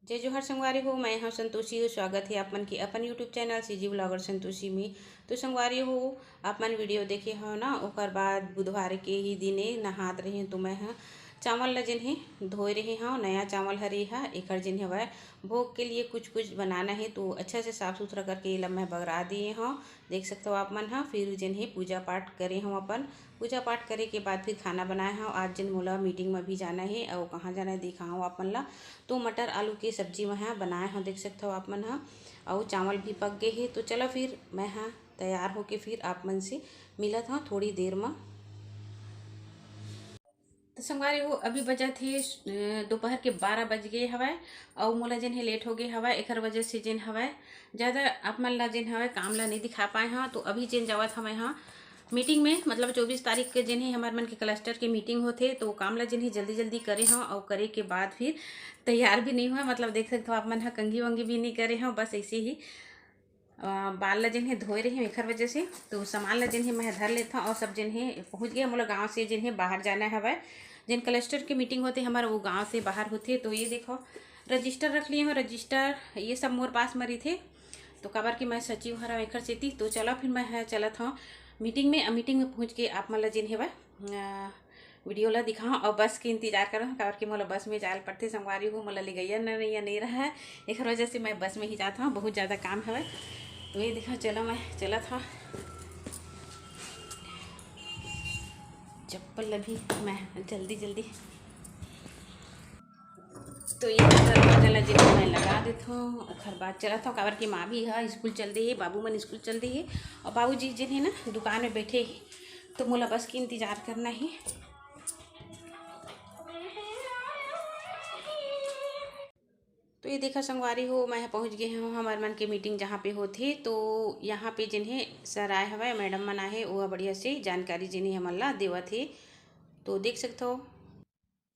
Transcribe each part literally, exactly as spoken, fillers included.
जय जोहार संगवारी हो, मैं हूं संतोषी। स्वागत है आप मन के अपन YouTube channel CG blogger Santoshi में। तो संगवारी हो, आप मन वीडियो देखे हो ना, ओकर बाद बुधवार के ही दिने नहात रहे, तो मैं ह चावल ला जेन हे धोए रहे हव, नया चावल हरे हा, एकर जेन हवय भोग के लिए कुछ कुछ बनाना है, तो अच्छा से साफ सुथरा करके एला मैं बगरा दिए हव। देख सकथव आप मन ह, फिर जेन हे पूजा पाठ करे हव अपन। पूजा पाठ करे के बाद फिर खाना बनाए हव। आज जेन मोला मीटिंग में भी जाना है, अउ कहाँ जाना है दिखाहूँ आप मन ला। तो मटर आलू के सब्जी मैं ह बनाए हव, देख सकथव आप मन ह। अउ चावल भी पक गए हे। तो चलो फिर मैं ह तैयार होके फिर आप मन से मिलत हव थोड़ी देर में। तो संगवारी हो, अभी बजत हे, अ, दोपहर के बारह बज गए हवय, अउ मोला जेन हे लेट हो गए हवय, एकर वजह से जेन हवय ज़्यादा आप मन ला जेन हवय काम ला नहीं दिखा पाए हव। तो अभी जेन जावत हवय हाँ मीटिंग में, मतलब चौबीस तारीख के जेन हे हमार मन के क्लस्टर के मीटिंग होथे, तो काम ला जेन हे जल्दी जल्दी करे हव, अउ करे के बाद फिर तैयार भी नहीं हुआ, मतलब देख सकते हो आप मन ह कंघी वंघी भी नहीं करे हव, बस ऐसे ही अ, बाल ला जेन हे धोए रही हूँ, एखर वजह से। तो सामान ला जेन हे मैं धर लेथव, अउ सब जेन हे पहुँच गए मोला गाँव से जेन हे बाहर जाना हवय। जेन क्लस्टर के मीटिंग होथे हमार, वो गाँव से बाहर होथे। तो ये देखो, रजिस्टर रख लिए हूँ, रजिस्टर ये सब मोर पास में रहिथे। तो काबर कि मैं सचिव हरव एखर सेती। तो चलो फिर मैं ह चलत हव मीटिंग में। अ, मीटिंग में पहुँच के आप मन ला जेन हेवय, अ, वीडियो ला दिखाहूँ अउ बस के इंतजार करहूँ, काबर कि मोला बस में जाए ल पड़थे संगवारी हो, मोला लेगइया नरइया नहीं रहा है, एखर वजह से मैं बस में ही जात हूँ, बहुत ज़्यादा काम हवय। तो ये देखो, चलो मैं चलत हूँ, चप्पल ला भी मैं जल्दी जल्दी, तो ये दरवाजा ला जेन मैं लगा देत हूँ, ओखर बाद चलत हूँ, काबर कि माँ भी ह स्कूल चल दे हे, बाबू मन स्कूल चल दे हे, अउ बाबूजी जेन हे ना दुकान में बैठे हे, तो मोला बस के इंतजार करना हे। तो ये देखा संगवारी हो, मैं ह पहुँच गए हूँ हमार मन के मीटिंग जहाँ पे होथे। तो यहाँ पे जेन हे सर आए हवय, मैडम मन आए हे, वो ह बढ़िया से जानकारी जेन हे हमन ला देवत हे। तो देख सकथो,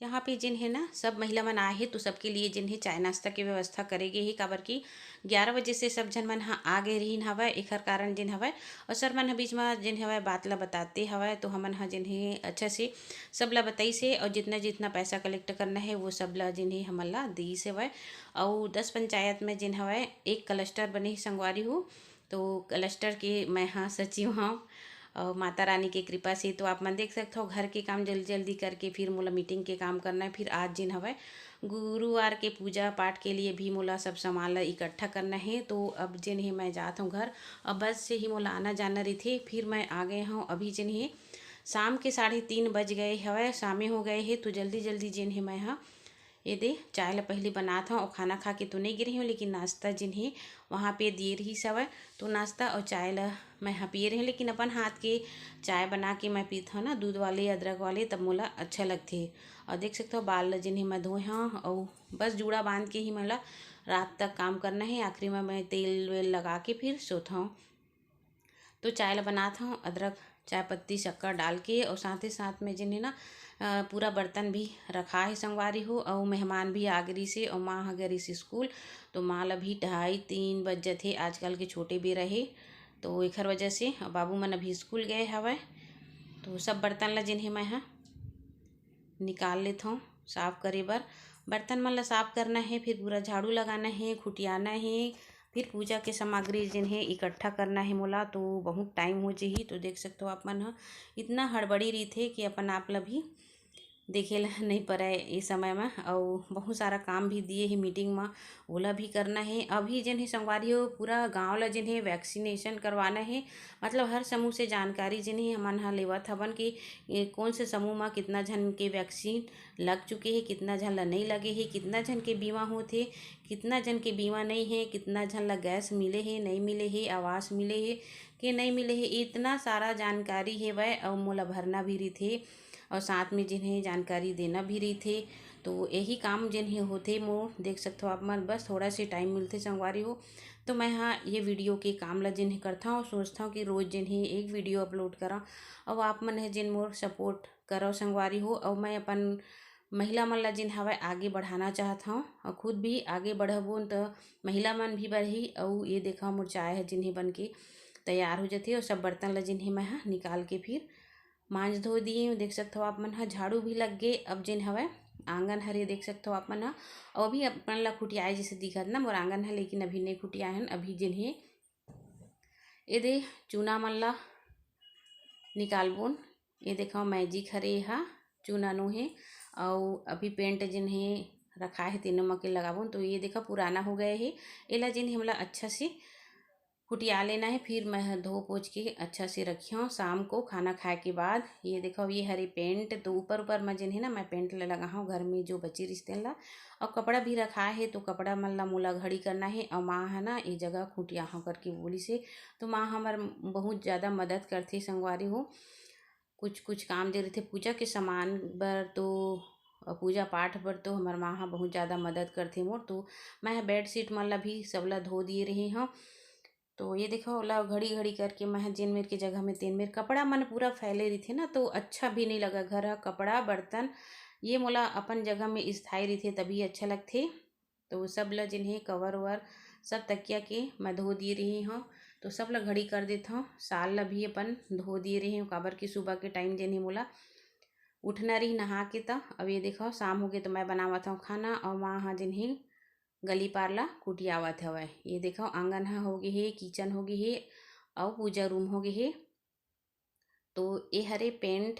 यहाँ पे जेन हे ना सब महिला मन आए हे, तो सबके लिए जेन हे चाय नाश्ता के व्यवस्था करे गे हे, काबर कि ग्यारह बजे से सब झन मन ह आ गए रहिन हवय, एखर कारण जेन हवय। अउ सर मन ह बीच म जेन हवय बात ला बताते हवय, तो हमन ह जेन हे अच्छा से सब ला बताइस हे, अउ जितना जितना पैसा कलेक्ट करना हे वो सब ला जेन हे हमन ला दिस हवय। अउ दस पंचायत में जेन हवय एक क्लस्टर बने हे संगवारी हो, तो क्लस्टर के मैं ह सचिव हव। अउ माता रानी के कृपा से तो आप मन देख सकथव, घर के काम जल्दी जल्दी करके फिर मोला मीटिंग के काम करना हे। फिर आज जेन हवय गुरुवार के पूजा पाठ के लिए भी मोला सब सामान ला इकट्ठा करना हे। तो अब जेन हे मैं जात हव घर, अब बस से ही मोला आना जाना रहिथे। फिर मैं आ गए हव, अभी जेन हे शाम के साढ़े तीन बज गए हवय, शामे हो गए हे। तो जल्दी जल्दी जेन हे मैं ह ये दे चाय ला पहिली बनात हव, अउ खाना खा के तो नहीं गिरे हव, लेकिन नाश्ता जेन हे वहाँ पे दिए रहिस हवय, तो नाश्ता अउ चाय ला मैं ह पिए रहें, लेकिन अपन हाथ के चाय बना के मैं पीत हव ना, दूध वाले, अदरक वाले, तब मोला अच्छा लगथे। अउ देख सकथव बाल ला जेन हे मैं धोए हव, अउ बस जूड़ा बांध के ही मोला रात तक काम करना हे। आखिरी में मैं तेल वेल लगा के फिर सोत हव। तो चाय ला बनात हव, अदरक, चाय पत्ती, शक्कर डाल के, अउ साथ ही साथ में जेन हे ना, अ, पूरा बर्तन भी रखा हे संगवारी हो, अउ मेहमान भी आ गे रिहिसे, अउ माँ ह गे रिहिसे स्कूल, तो माँ ला भी ढाई तीन बज जथे आजकल के छोटे बेरा हे, तो एखर वजह से। अउ बाबू मन अभी स्कूल गए हवय, तो सब बर्तन ला जेन हे मैं ह निकाल लेथव साफ करे बर। बर्तन मन ला साफ करना हे, फिर पूरा झाड़ू लगाना हे, खुटियाना हे, फिर पूजा के सामग्री जेन हे इकट्ठा करना हे मोला, तो बहुत टाइम हो जही। तो देख सकथव आप मन ह, इतना हड़बड़ी रहिथे कि अपन आप ला भी देखे ला नहीं परय ए समय म। अउ बहुत सारा काम भी दिए हे मीटिंग म, ओला भी करना हे। अभी जेन हे संगवारी हो, पूरा गांव ला जेन हे वैक्सीनेशन करवाना हे, मतलब हर समूह से जानकारी जेन हे हमन ह लेवत हवन कि ए, कौन से समूह म कितना झन के वैक्सीन लग चुके हे, कितना झन ला नहीं लगे हे, कितना झन के बीमा होत हे, कितना झन के बीमा नहीं हे, कितना झन ला गैस मिले हे, नहीं मिले हे, आवास मिले हे के नहीं मिले हे, इतना सारा जानकारी हेवय। अउ मोला भरना भी रहिथे, अउ साथ में जेन हे जानकारी देना भी रहिथे। तो यही काम जेन हे होथे मोर, देख सकथव आप मन, बस थोड़ा से टाइम मिलथे संगवारी हो, तो मैं ह ये वीडियो के काम ला जेन हे करथव, अउ सोचथव कि रोज जेन हे एक वीडियो अपलोड करव। अउ आप मन ह जेन मोर सपोर्ट करव संगवारी हो, अउ मैं अपन महिला मन ला जेन हवय आगे बढ़ाना चाहत हव, अउ खुद भी आगे बढ़बो त महिला मन भी बढ़ही। अउ ये देखव मोर चाय ह जेन हे बन के तैयार हो जथे, अउ सब बर्तन ला जेन हे मैं ह निकाल के फिर मांज धो दिए हव। देख सकथव आप मन ह, झाड़ू भी लग गे। अब जेन हवय आंगन हरे, देख सकथो आप मन ह। अउ अभी अपन ला खुटियाए जैसे दिखत ना मोर आंगन ह, लेकिन अभी नहीं खुटियाए हन। अभी जिन हे ए दे चूना मन ला निकालबोन। ये देखो मैजिक हरे, एहा चूना नो हे। अउ अभी पेंट जिन हे रखा हे, तेनो म के लगाबोन। तो ये देखो पुराना हो गए हे, एला जिन हे हमला अच्छा से कुटिया लेना हे। फिर मैं ह धो पोछ के अच्छा से रखियो शाम को खाना खाए के बाद। ये देखो ये हरे पेंट, तो ऊपर ऊपर म जिन हे ना मैं पेंट ला लगा हूँ घर में जो बची रिहिस तेन ला। अउ कपड़ा भी रखा हे, तो कपड़ा मन ला मोला घड़ी करना हे। अउ माँ ह ना ये जगह खुटिया हूँ करके बोलिस हे, तो माँ हमर बहुत ज़्यादा मदद करथे संगवारी हो। कुछ कुछ काम जे रहिथे पूजा के सामान बर, तो अ, पूजा पाठ बर तो हमर माँ ह बहुत ज़्यादा मदद करथे मोर। तो मैं ह बेडशीट मन ला भी सबला धो दिए रहे हूँ। तो ये देखो ओला घड़ी घड़ी करके मैं ह जेन मेर के जगह में तेन मेर, कपड़ा मन पूरा फैले रहिथे ना, तो अच्छा भी नहीं लगा। घर ह कपड़ा बर्तन ये मोला अपन जगह में स्थायी रहिथे तभी अच्छा लगथे। तो सब ल जिन हे कवर ओवर सब तकिया के मैं धो दिए रही हूँ। तो सब ल घड़ी कर देत हूँ, साल ल भी अपन धो दिए रही हूँ, काबर कि सुबह के टाइम जिन हे मोला उठना रही नहा के। त अब ये देखो शाम हो गए, तो मैं बनावत हूँ खाना, और माँ ह जिन हे गली पार ला कुटियावत हवय। ये देखो आंगन ह हो गए हे, किचन हो गए हे, अउ पूजा रूम हो गए हे। तो ए हरे पेंट,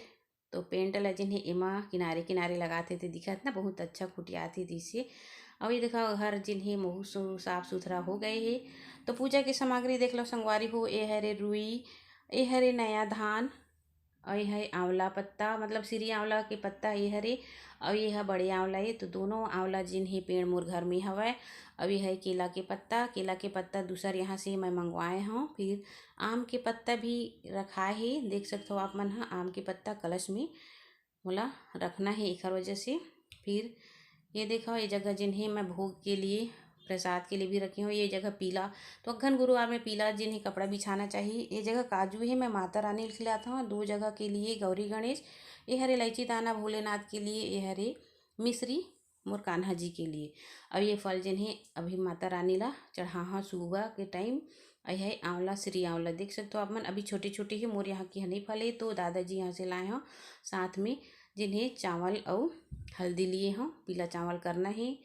तो पेंट ला जिन हे एमा किनारे किनारे लगाथे, ते दिखत ना बहुत अच्छा खुटियाथे तइसे। अउ ये देखा घर जिन हे बहुत सु-, साफ सुथरा हो गए हे। तो पूजा के सामग्री देख लो संगवारी हो, ए हरे रुई, ए हरे नया धान, अउ ये हरे आंवला पत्ता, मतलब सिरी आंवला के पत्ता ये हरे, अउ ये ह बड़े आंवला ये। तो दोनों आंवला जिन हे पेड़ मोर घर में हवय। अउ ये हरे केला के पत्ता, केला के पत्ता दूसर यहाँ से मैं मंगवाए हूँ। फिर आम के पत्ता भी रखा हे, देख सकथो आप मन ह, आम के पत्ता कलश में मोला रखना हे, एखर वजह से। फिर ये देखो, ये जगह जिन हे मैं भोग के लिए, प्रसाद के लिए भी रखे हूँ। ये जगह पीला, तो अगहन गुरुवार में पीला जिन हे कपड़ा बिछाना चाहिए। ये जगह काजू हे, मैं माता रानी ल खिलाता हूँ। दो जगह के लिए गौरी गणेश, ये हरे इलायची दाना भोलेनाथ के लिए, ये हरे मिश्री मोर कान्हा जी के लिए। अब ये फल जिन हे अभी माता रानी ला चढ़ाहा सुबह के टाइम। अउ ये आंवला, सिरी आंवला देख सकथो आप मन, अभी छोटे छोटे हे, मोर यहाँ के ह नहीं फले, तो दादाजी यहाँ से लाए हो। साथ में जिन हे चावल अउ हल्दी लिए हो, पीला चावल करना हे।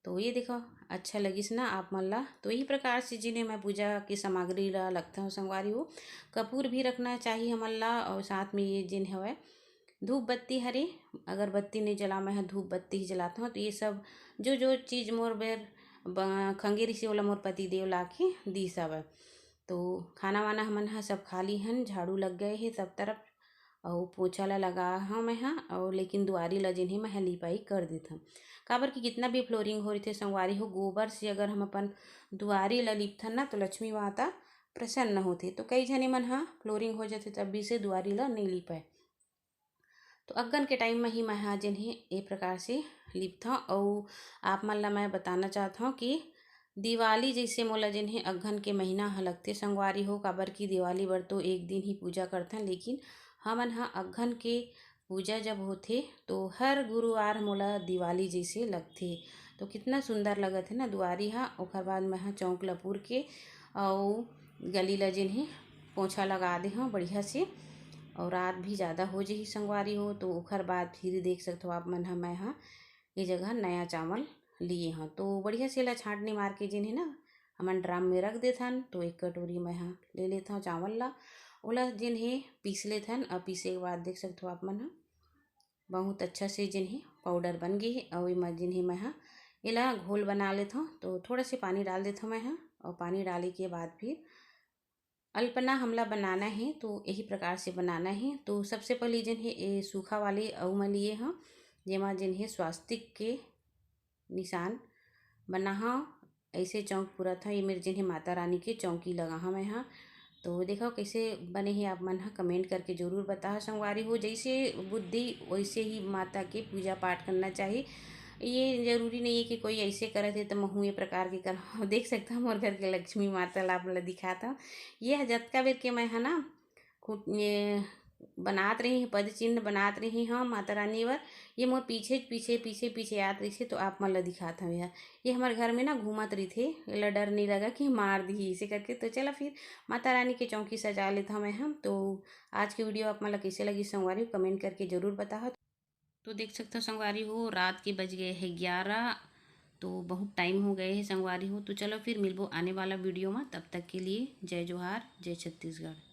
तो ये देखो अच्छा लगिस ना आप मन ला। तो यही प्रकार से जिन हे मैं पूजा की सामग्री ला लगता हूँ संगवारी हो। कपूर भी रखना चाहिए हमन ला, और साथ में ये जिन हवय धूप बत्ती हरे, अगरबत्ती नहीं जला, मैं ह धूप बत्ती ही जलाता हूँ। तो ये सब जो जो चीज़ मोर बर ब-, खंगे रिहिसे ओला मोर पति देव ला के दीस हवय। तो खाना वाना हमन ह सब खा ली हन, झाड़ू लग गए हे सब तरफ, अउ पोछा ला लगा हव मैं ह, अउ लेकिन दुआरी ला जिन हे मैं ह लिपाई कर देथन। काबर कि कितना भी फ्लोरिंग हो रहिथे संगवारी हो, गोबर से अगर हम अपन दुआरी ला लिपथन ना, तो लक्ष्मी माता प्रसन्न होथे। तो कई झने मन ह फ्लोरिंग हो जाथे तब भी से दुआरी ला नहीं लिपाए। तो अगहन के टाइम में ही मैं ह जेन हे ए प्रकार से लिपथव। अउ आप मन ला मैं बताना चाहत हव कि दिवाली जैसे मोला जेन हे अगहन के महीना ह लगथे संगवारी हो, काबर कि दिवाली बर तो एक दिन ही पूजा करथन, लेकिन हमन ह अगहन के पूजा जब होथे तो हर गुरुवार मोला दिवाली जैसे लगथे। तो कितना सुंदर लगत हे ना दुआरी ह। ओखर बाद मैं ह चौक ल पुर के अउ गली ल जेन हे पोछा लगा दे हव बढ़िया से। अउ रात भी ज़्यादा हो जही संगवारी हो, तो ओखर बाद फिर देख सकथव आप मन ह, मैं ह ये जगह नया चावल लिए हव। तो बढ़िया से एला छांटनी मार के जेन हे ना हमन ड्रम में रख देथन। तो एक कटोरी मैं ह ले लेथव चावल ला, ओला जेन हे पीस लेथन। अउ पीसे के बाद देख सकथव आप मन ह बहुत अच्छा से जेन हे पाउडर बन गे हे। अउ एमा जेन हे मैं ह एला घोल बना लेथव। तो थोड़ा से पानी डाल देथव मैं ह, अउ पानी डाले के बाद फिर अल्पना हमला बनाना हे, तो यही प्रकार से बनाना हे। तो सबसे पहले जेन हे ए सूखा वाले अउ मैं लिए हव, जेमा जेन हे स्वास्तिक के निशान बना हव। ऐसे चौक पुरत हव, ये मेर जेन हे माता रानी के चौकी लगा हव मैं ह। तो देखो कैसे बने हे, आप मन ह कमेंट करके जरूर बताओ संगवारी हो। जैसे बुद्धि वैसे ही माता के पूजा पाठ करना चाहिए। ये जरूरी नहीं है कि कोई ऐसे करत हे तो महू ये प्रकार के कर। देख सकता हूँ मोर घर के लक्ष्मी माता ला आप ला दिखाता हूँ। ये ह जतका बेर के मैं ह ना खुट ये बनात रही हूँ, पद चिन्ह बनात रही हूँ माता रानी बर। ये मोर पीछे पीछे पीछे पीछे आत रही, तो आप मन ला दिखात हूँ। यह ये हमारे घर में ना घूमत रही थे, एला डर नहीं लगा कि मार दी इसे करके। तो चला फिर माता रानी के चौकी सजा लेता हूँ मैं हम। तो आज की वीडियो आप मन ला कैसे लगी संगवारी, कमेंट करके जरूर बताओ। तो देख सकथव संगवारी हो, रात के बज गए हे ग्यारह। तो बहुत टाइम हो गए हे संगवारी हो। तो चलो फिर मिलबो आने वाला वीडियो में। तब तक के लिए जय जोहार, जय छत्तीसगढ़।